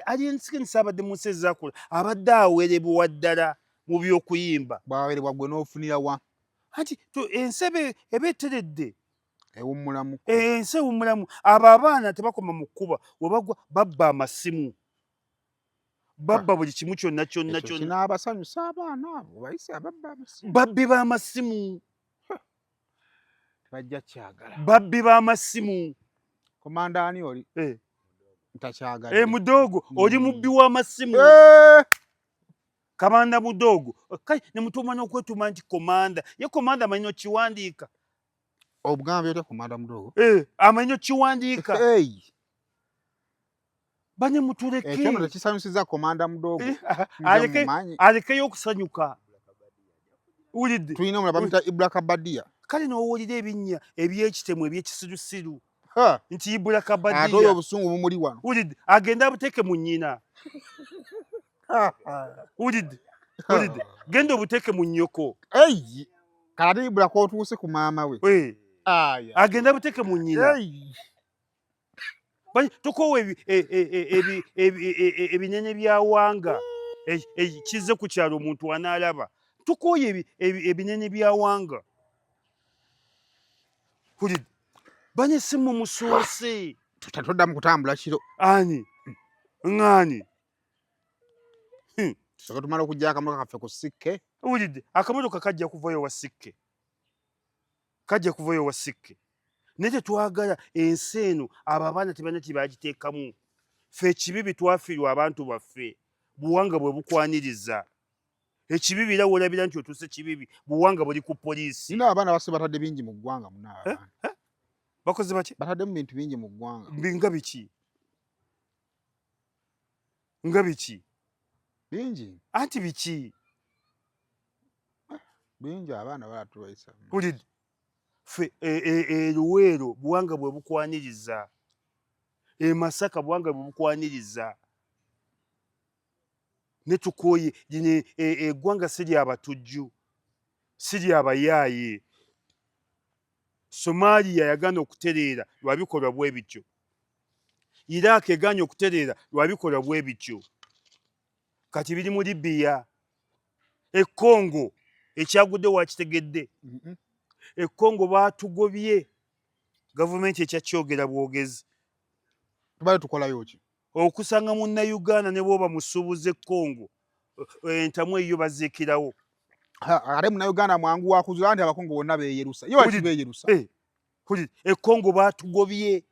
Alien Skin saabadde mu nsi ezakula, abadde awerebwa ddala mu by'okuyimba. Bwawerebwa gwe n'ofunira wa? Anti ensi eba eteredde. Ewummulamu. Ensi ewummulamu. Abo abaana tebakoma mu kkuba, webagwa babba amasimu, babba buli kimu kyonna kyonna kyonna. Kinaabasanyusa abaana abo bayise ababba amasimu? Babbi b'amasimu. Tebajja kyagala. Babbi b'amasimu. Komanda ani oli? Eh. Ntakyagadde. Eh, mudogo oli mubbi w'amasimu. Kamanda mudogo kale nemutuuma n'okwetuuma nti komanda. Ye komanda amanyi nokiwandiika? Obugambye otya, komanda mudogo? Eh, amanyi nokiwandiika? Bane mutuleke. Ekyo nno tekisanyusiza komanda mudogo. Eh, alekeyo okusanyuka, wulidde? Tulina omulala bamuyita Ibra Kabadia. Kale n'owulira ebinnya ebyekitemu, ebyekisirusiru nti Ibra Ate oyo Kabadia. Obusungu bumuli wano. Wulidde? Agende abuteeke mu nnyina, wulidde? Wulidde? Genda obuteeke mu nnyoko. Eyi, kale ate Ibra kootuuse ku maama we. Eh, Aya. Agende abuteeke mu nnyina. Eyi. Tukoowa ebinene byawanga kizze ku kyalo omuntu anaalaba. Tukooye ebinene byawanga. Wulidde? Bane si mmwe musoose. Toddamu kutambula kiro. Ani ŋŋaani? Tusooke tumala okujja akamotoka kaffe ku sikke. Wulidde? Akamotoka kajja kuvayo wa sikke, kajja kuvayo wa sikke, naye tetwagala ensi eno. Abo abaana tebalina kyebagiteekamu. Ffe ekibibi twafiirwa abantu baffe, buwanga bwe bukwaniriza ekibibi, era woolabira nti otuuse kibibi, buwanga buli ku poliisi. Nina abaana base batadde bingi mu ggwanga muna abaana. Bakoze baki? Bataddemu bintu bingi mu ggwanga. Nga biki? Nga biki? Bingi. Anti biki? Bingi, abaana balatubaisa. Wulidde? Ffe eruweero buwanga bwe bukwaniriza, e Masaka buwanga bwe bukwaniriza, ne tukooye lino eggwanga. Si lyabatujju, si lyabayaaye. Somalia yagaana okutereera lwabikolwa bwe bityo. Iraq egaanye okutereera lwabikolwa bwe bityo. Kati biri mu Libiya, e Congo ekyagudde wakitegedde. E Congo baatugobye, gavumenti ekyakyogera bwogezi. Tubale tukolayo ki? Okusanga munnayuganda ne bwoba musuubuzi e Congo, entamu eyo baziikirawo. Ate munnayuganda mwangu wakuzula nti Abakongo bonna beeyerusa. Ye waki beeyerusa? Eh, e Congo baatugobye.